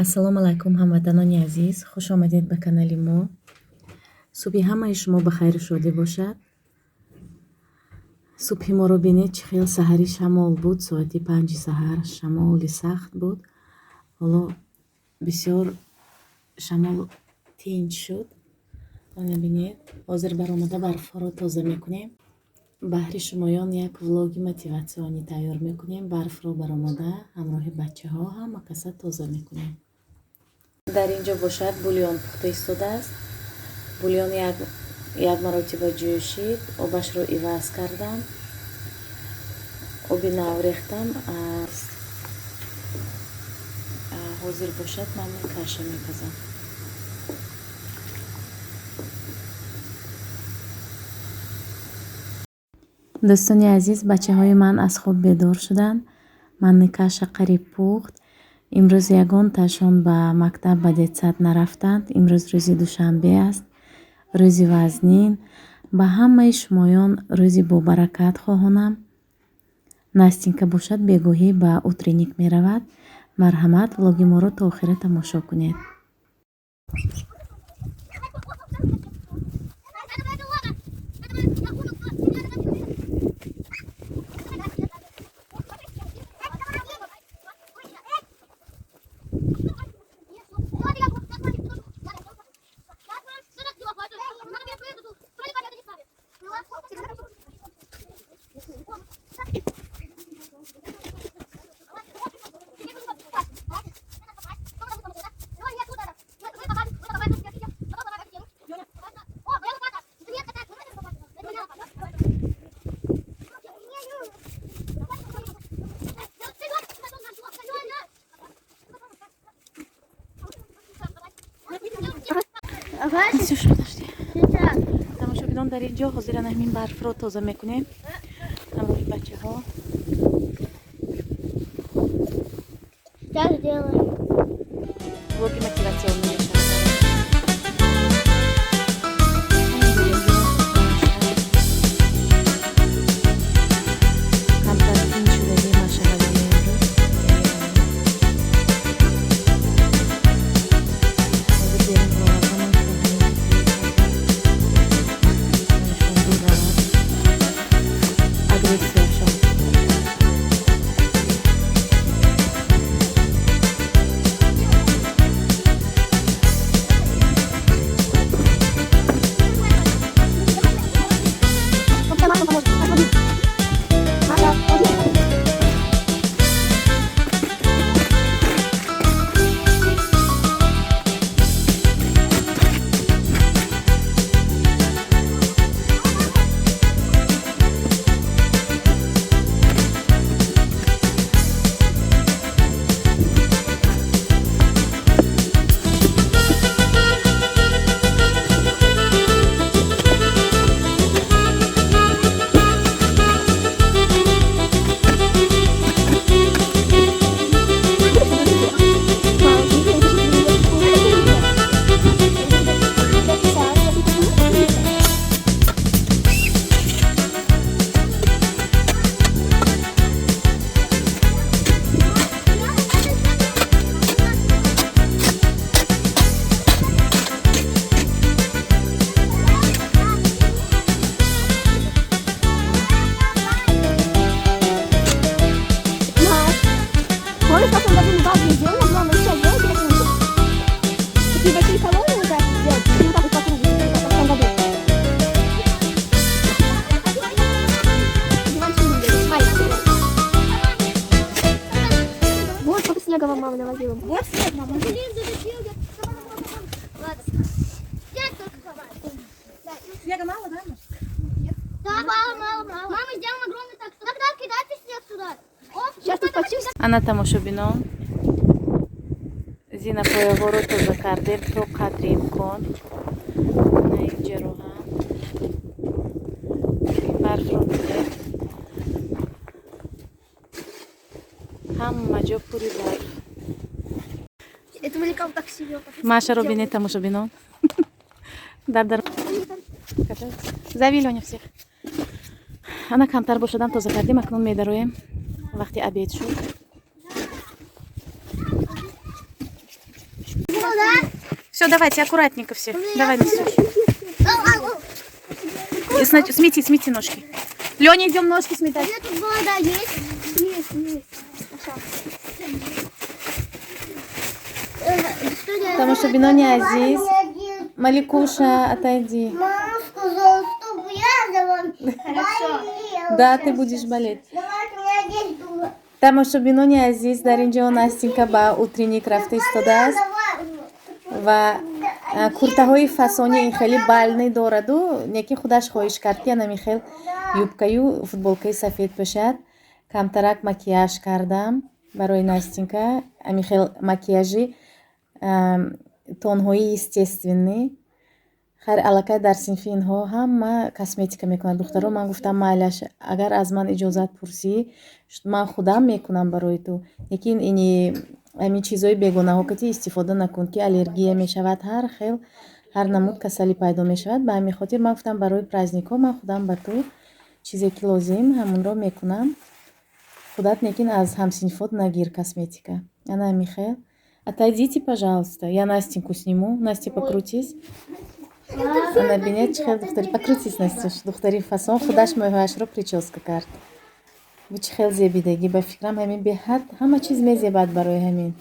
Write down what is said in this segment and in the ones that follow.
Ассалому алайкум, ҳамватанони азиз, хуш омадед ба канали мо. Субҳи ҳамаи шумо ба хайру шодӣ бошад. Субҳи моро бинед, чӣ хел саҳари шамол буд. Соати 5 саҳар шамоли сахт буд. Ҳоло бисёр шамол тинҷ шуд. Ана бинед, ҳозир баромада барфҳоро тоза мекунем. Баҳри шумоён як влоги мотиватсионӣ тайёр мекунем. Барфро баромада ҳамроҳи бачаҳо ҳама каса тоза мекунем. Дар ин ҷо бошад бульон пухта истодааст. Бульон як маротиба ҷӯшид, обашро иваз кардам, оби нав рехтам. Ҳозир бошад ман каша мепазам. Дӯстони азиз, бачаҳои ман аз хоб бедор шуданд. Манни каша қариб пухт. Имрӯз ягонташон ба мактаб, ба детсад нарафтанд. Имрӯз рӯзи душанбе аст, рӯзи вазнин. Ба ҳамаи шумоён рӯзи бобаракат хоҳонам. Настинка бошад бегоҳӣ ба утренник меравад. Марҳамат, влоги моро то охира тамошо кунед. Ксюша, подожди. Тамошобинон, дар ин ҷо ҳозиран ҳамин барфро тоза мекунем ҳамроҳи бачаҳо. Сейчас сделаем. Влоги мотиватсионӣ мешавад. Камтар тинҷ шудагӣ машғалаи имрӯз. Ҳозир берун баровардам, нишон дур равад агрессияшон. Помнишь, как он году мы базу сделали, главное, сейчас сделать такую? Такие большие колонны вот так сделать, и вот так вот по кругу, как в том году. Диванчик выглядит, маленький. Вот сколько снега вам мама навозила. Вот снег, мама. Снега мало, да, Маш? Да, мало, мало, мало. Мама сделала огромный так. Тогда кидайте снег сюда. Оп, Сейчас тут почистим. Ана, тамошобинон, зинапояҳоро тоза кардем то қадри имкон. На инҷаро ҳам ин барфро бинед, ҳама ҷо пури барф. Это малика так себе. Машаро бинед, тамошобинон, дар дар зови Лёня всех. Ана, камтар бошадам тоза кардем, акнун медароем, вақти обед шуд. Все, давайте, аккуратненько все. Давай, Настюш. Смети, смети ножки. Леня, идем ножки сметать. У меня тут вода есть? Есть, есть. Нашла. Тамошобинони азиз, Маликуша, отойди. Мама сказала, чтобы я за вами болела. Да, ты будешь болеть. Давайте у меня здесь было. Тамошобинони азиз, дар ин ҷо Настенька ба утренник рафта истодааст ва куртаҳои фасони ин хеле бальный дораду, неки худаш хоҳиш кард, ки анами хел юбкаю футболкаи сафед пӯшад. Камтарак макияж кардам барои Настенька, ами хел макияжи тонҳои естественный. Хайр, аллакай дар синфи инҳо ҳама косметика мекунад духтаро. Ман гуфтам, майлаш, агар аз ман иҷозат пурсӣ, ман худам мекунам барои ту, лекин ини ҳамин чизҳои бегонаҳо кати истифода накун, ки аллергия мешавад, ҳар хел, ҳар намуд касалӣ пайдо мешавад. Ба ҳамин хотир ман гуфтам, барои праздникҳо ман худам ба ту чизе ки лозим, ҳамонро мекунам, худат лекин аз ҳамсинфот нагир косметика. Ана ҳамин хел. Отойдите, пожалуйста, я Настеньку сниму. Настя, покрутись. Ана, бинед, чӣ хел духтари. Покрутись, Настюш. Духтари фасон, худаш мӯйҳояшро прическа кард. Бу чӣ хел зебидагӣ, ба фикрам, ҳамин беҳад ҳама чиз мезебад барои ҳамин.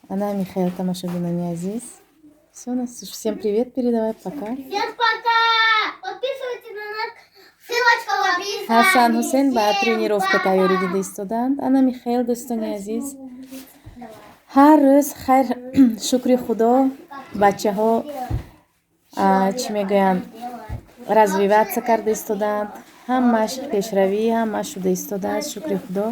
Ана ҳамин хел, тамошобинони азиз. Всё, Настюш, всем привет передавай, пока. Всем пока! Подписывайтесь на нас. Ссылочка в описании. Ҳасан Ҳусен ба Всем тренировка пока! тайёрӣ дида истоданд. Ана михел, дӯстони азиз. Ҳар рӯз, хайр, шукри Худо, бачаҳо, чӣ мегӯянд, развиваться карда истоданд. Ҳамаш пешравӣ, ҳамаш шуда истодааст, шукри Худо.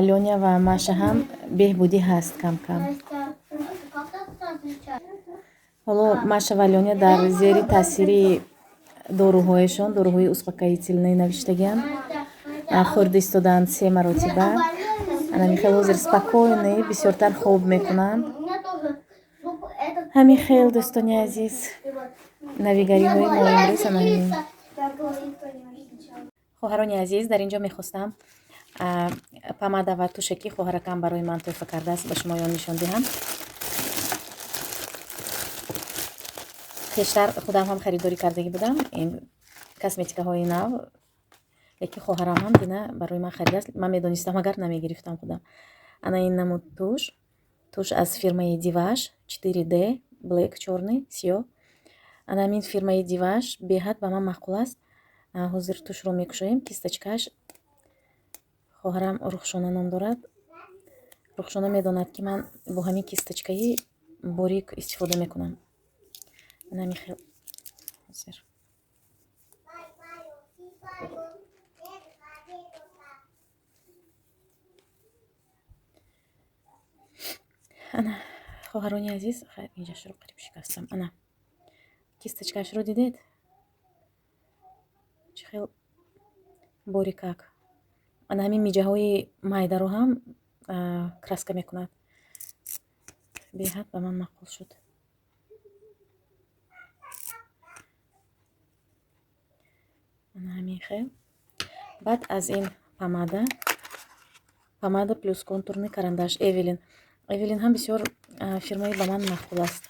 Лёня ва Маша ҳам беҳбудӣ ҳаст кам-кам. Настя, как так различать? Ҳоло Маша ва Лёня дар зери таъсири доруҳояшон, доруҳои успокоительный навиштагианд, хӯрда истоданд се маротиба. Ана михел ҳозир спокойный, бисёртар хоб мекунанд. У меня тоже звук этот. Ҳамин хел, дӯстони азиз, навигариҳои мо имрӯз ана ҳамин. Хоҳарони азиз, дар ин ҷо мехостам помада ва туше, ки хоҳаракам барои ман тӯҳфа кардааст, ба шумоён нишон диҳам. Пештар худам ҳам харидорӣ кардагӣ будам ин косметикаҳои нав, лекин хоҳарам ҳам дина барои ман харидааст. Ман медонистам, агар намегирифтам худам. Ана ин намуд туш, туш аз фирмаи Диваш, 4D Black, чёрный, сиёҳ. Ана ҳамин фирмаи Диваш беҳад ба ман маъқул аст. Ҳозир тушро мекушоем, кисточкаш. Хоҳарам Рухшона ном дорад. Рухшона медонад, ки ман бо ҳамин кисточкаи борик истифода мекунам. Ана ҳамин хел ҳозир. Ана, хоҳарони азиз, хайр, инҷашро қариб шикастам. Ана кисточкашро дидед, чӣ хел борикак. Ана ҳамин миҷаҳои майдаро ҳам краска мекунад. Беҳад ба ман маъқул шуд. Ана ҳамин хел. Баъд аз ин помада, помада плюс контурный карандаш Эвелин. Эвелин ҳам бисёр фирмаи ба ман маъқул аст.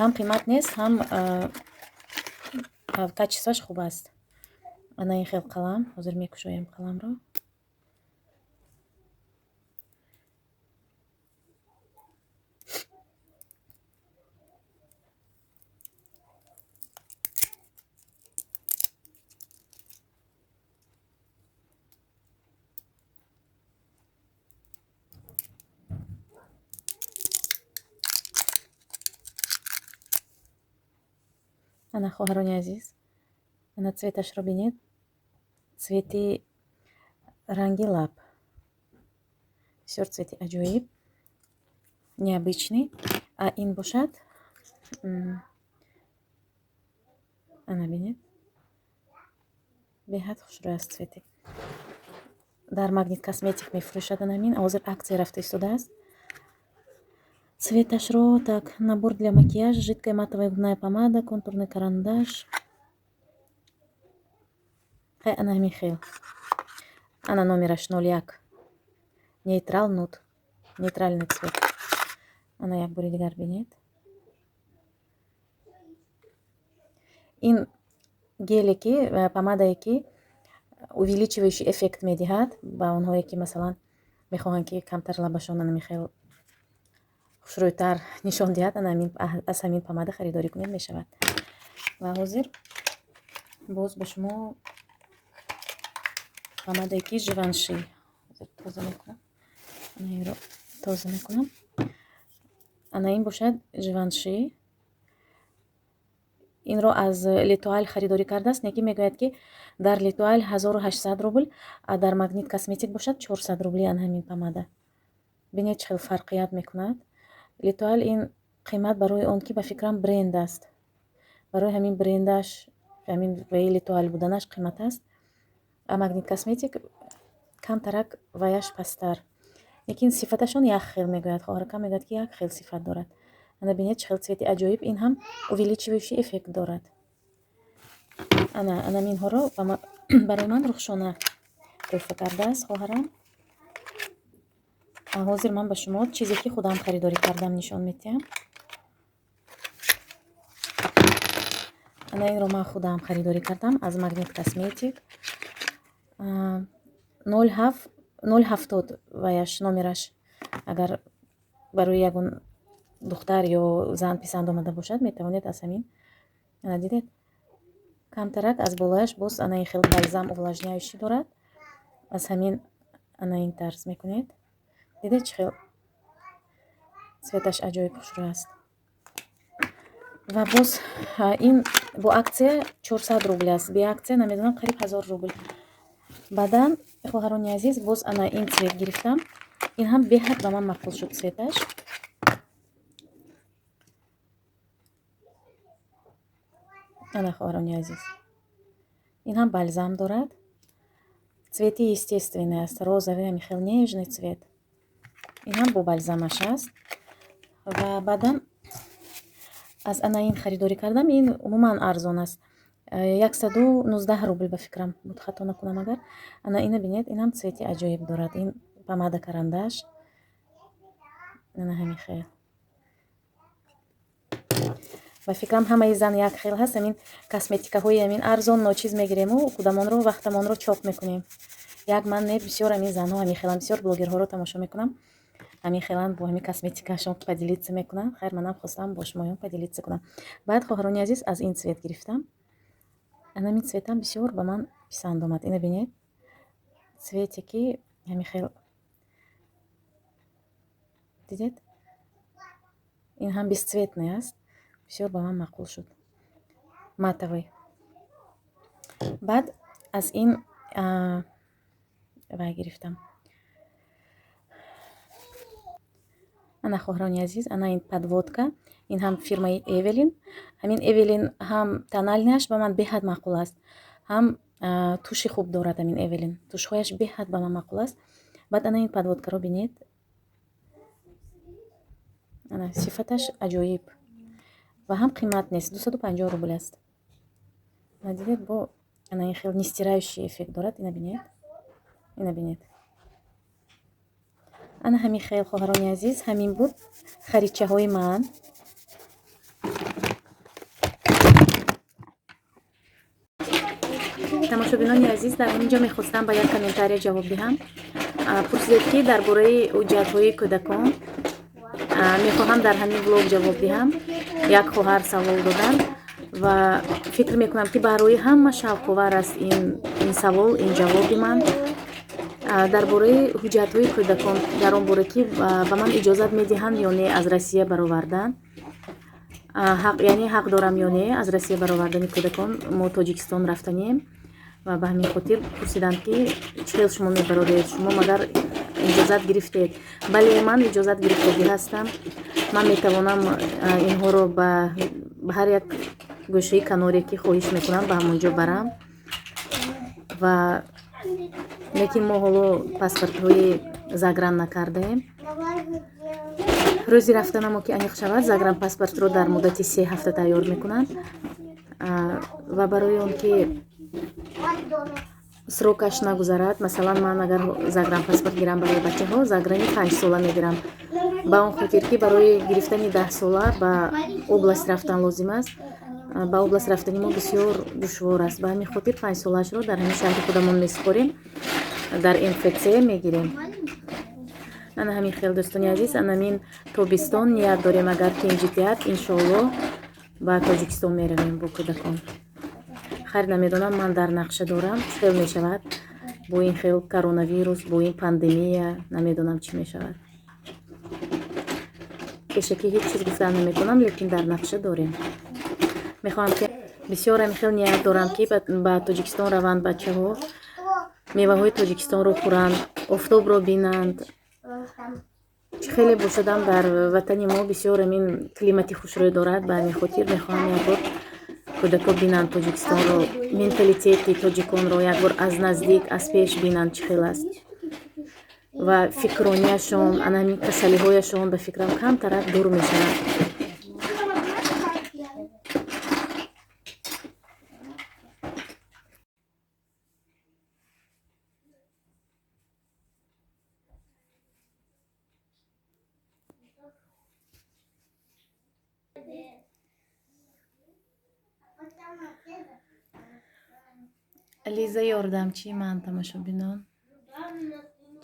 Ҳам қимат нест, ҳам качествоаш хуб аст. Ана ин хел қалам, ҳозир мекушоем қаламро. Ана, хоҳарони азиз, ана цветашро бинед, цвети ранги лаб, бисёр цвети аҷоиб, необычный. А ин бошад, ана бинед, беҳад хушрӯй аст цвети. Дар Магнит Косметик мефурӯшад анамин, ҳозир аксия рафта истодааст. Цветашро так, набор для макияжа, жидкая матовая губная помада, контурный карандаш. Хай, ана ҳамин хел. Ана номераш 01. Нейтрал нуд. Нейтральный цвет. Ана, як бори дигар бинед. Ин геле ки, помадае ки увеличивающий эффект медиҳад ба онҳое ки, масалан, мехоҳанд, ки камтар лабашон ана михел хушрӯйтар нишон диҳад. Ана аз ҳамин помада харидорӣ кунед, мешавад. Ва ҳозир боз ба шумо помадае ки Живанши, тоза мекунам, ана инро тоза мекунам. Ана ин бошад Живанши. Инро аз Летуаль харидорӣ кардааст, неки мегӯяд, ки дар Летуаль 1800 рубл, а дар Магнит Косметик бошад 400 рубли. Ана ҳамин помада, бинед, чӣ хел фарқият мекунад. Летуаль ин қимат барои он ки, ба фикрам, бренд аст, барои ҳамин брендаш, ҳамин ваи Летуаль буданаш қимат аст, а Магнит Косметик камтарак ваяш пасттар, лекин сифаташон як хел мегӯяд. Хоҳаракам мегӯяд, ки як хел сифат дорад. Ана, бинед, чӣ хел цвети аҷоиб. Ин ҳам увеличивающий эффект дорад. Ана анаминҳоро барои ман Рухшона тӯҳфа кардааст, хоҳарам. Ҳозир ман ба шумо чизе ки худам харидорӣ кардам, нишон медиҳам. Ана инро ман худам харидорӣ кардам аз Магнит Косметик, 07 070 ваяш номераш. Агар барои ягон духтар ё зан писанд омада бошад, метавонед аз ҳамин. Ана, дидед, камтарак аз болояш боз ана ин хел бальзам увлажняющий дорад. Аз ҳамин ана ин тарз мекунед. Дидед, чӣ хел цветаш аҷоиб хушрӯй аст. Ва боз ин бо акция 400 рубл аст, бе акция намедонам, қариб 1000 рубл. Баъдан, хоҳарони азиз, боз ана ин цвет гирифтам. Ин ҳам беҳад ба ман маъқул шуд цветаш. Ана, хоҳарони азиз, ин ҳам бальзам дорад, цвети естественный аст, розовый, ҳами хел нежный цвет. Ин ҳам бо бальзамаш аст. Ва баъдан аз ана ин харидорӣ кардам. Ин умуман арзон аст, 119 рубл, ба фикрам, буд, хато накунам агар. Ана ина бинед, инам цвети аҷоиб дорад. Ин помада карандаш, ана ҳамин хел. Ба фикрам, ҳамаи зан як хел ҳаст. Ҳамин косметикаҳои ҳамин арзон, ночиз мегирему худамонро, вақтамонро чоқ мекунем. Як ман не, бисёр ҳамин занҳо ҳамин хелан. Бисёр блогерҳоро тамошо мекунам, ҳамин хелан бо ҳамин косметикашон поделиться мекунам. Хайр, манам хостам бо шумоён поделиться кунам. Баъд, хоҳарони азиз, аз ин цвет гирифтам. Анамин цветам бисёр ба ман писанд омад. Ина бинед, цвете ки ҳамин хел, дидед, ин ҳам бесцветный аст, бисёр ба ман маъқул шуд, матовый. Баъд аз ин вай гирифтам. Ана, хоҳарони азиз, ана ин подводка. Ин ҳам фирмаи Эвелин. Ҳамин Эвелин ҳам тональныйаш ба ман беҳад маъқул аст, ҳам туши хуб дорад. Ҳамин Эвелин тушҳояш беҳад ба ман маъқул аст. Баъд ана ин подводкаро бинед. Ана, сифаташ аҷоиб ва ҳам қимат нест, 250 рубл аст. Ана, дидед, бо ана ин хел нестирающий эффект дорад. Ина бинед, ина бинед. Ана ҳамин хел, хоҳарони азиз, ҳамин буд харидчаҳои ман. Тамошобинони азиз, дар ҳамин ҷо мехостам ба як комментария ҷавоб диҳам. Пурсидед, ки дар бораи ҳуҷҷатҳои кӯдакон. Мехоҳам дар ҳамин влог ҷавоб диҳам. Як хоҳар савол доданд ва фикр мекунам, ки барои ҳама шавқовар аст ин савол, ин ҷавоби ман дар бораи ҳуҷҷатҳои кӯдакон, дар он боре ки ба ман иҷозат медиҳанд ё не аз Россия баровардан, яъне ҳақ дорам ё не аз Россия баровардани кӯдакон. Мо Тоҷикистон рафтанием ва ба ҳамин хотир пурсиданд, ки чӣ хел шумо мебароред, шумо магар иҷозат гирифтед? Бале, ман иҷозат гирифтагӣ ҳастам. Ман метавонам инҳоро ба ҳар як гӯшаи каноре ки хоҳиш мекунам, ба ҳамон ҷо барам. Ва лекин мо ҳоло паспортҳои загран накардаем. Рӯзи рафтанамо ки аниқ шавад, загран паспортро дар муддати 3 ҳафта тайёр мекунанд. Ва барои он ки срокаш нагузарад, масалан, ман агар загран паспорт гирам барои бачаҳо, заграни 5-сола мегирам. Ба он хотир, ки барои гирифтани 10-сола ба область рафтан лозим аст. Ба область рафтани мо бисёр душвор аст. Ба ҳамин хотир 5-солаашро дар ҳамин шаҳри худамон месупорем, дар МФЦ мегирем. Ана ҳамин хел, дӯстони азиз. Анамин тобистон ният дорем, агар тинҷи диҳад, иншоалло, ба Тоҷикистон меравем бо кӯдакон. Хайр, намедонам, ман дар нақша дорам, чӣ хел мешавад бо ин хел коронавирус, бо ин пандемия, намедонам, чӣ мешавад. Пешакӣ ҳеҷ чиз гуфтан наметавонам, лекин дар нақша дорем. Мехоҳам, ки бисёр ҳамин хел ният дорам, ки ба Тоҷикистон раванд бачаҳо, меваҳои Тоҷикистонро хӯранд, офтобро бинанд. Чӣ хеле бошадам, дар ватани мо бисёр ҳамин климати хушрӯй дорад. Ба ҳамин хотир мехоҳам, якбор кӯдако бинанд Тоҷикистонро, менталитети тоҷиконро якбор аз наздик, аз пеш бинанд, чӣ хел аст, ва фикронияшон, ана ҳамин касалиҳояшон, ба фикрам, камтарак дур мешавад. Лиза, ёрдамчии ман, тамошобинон,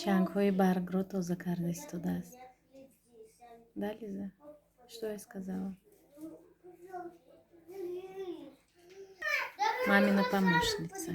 чангҳои баргро тоза карда истодааст. Да, Лиза, что я сказала? Мамина помощница.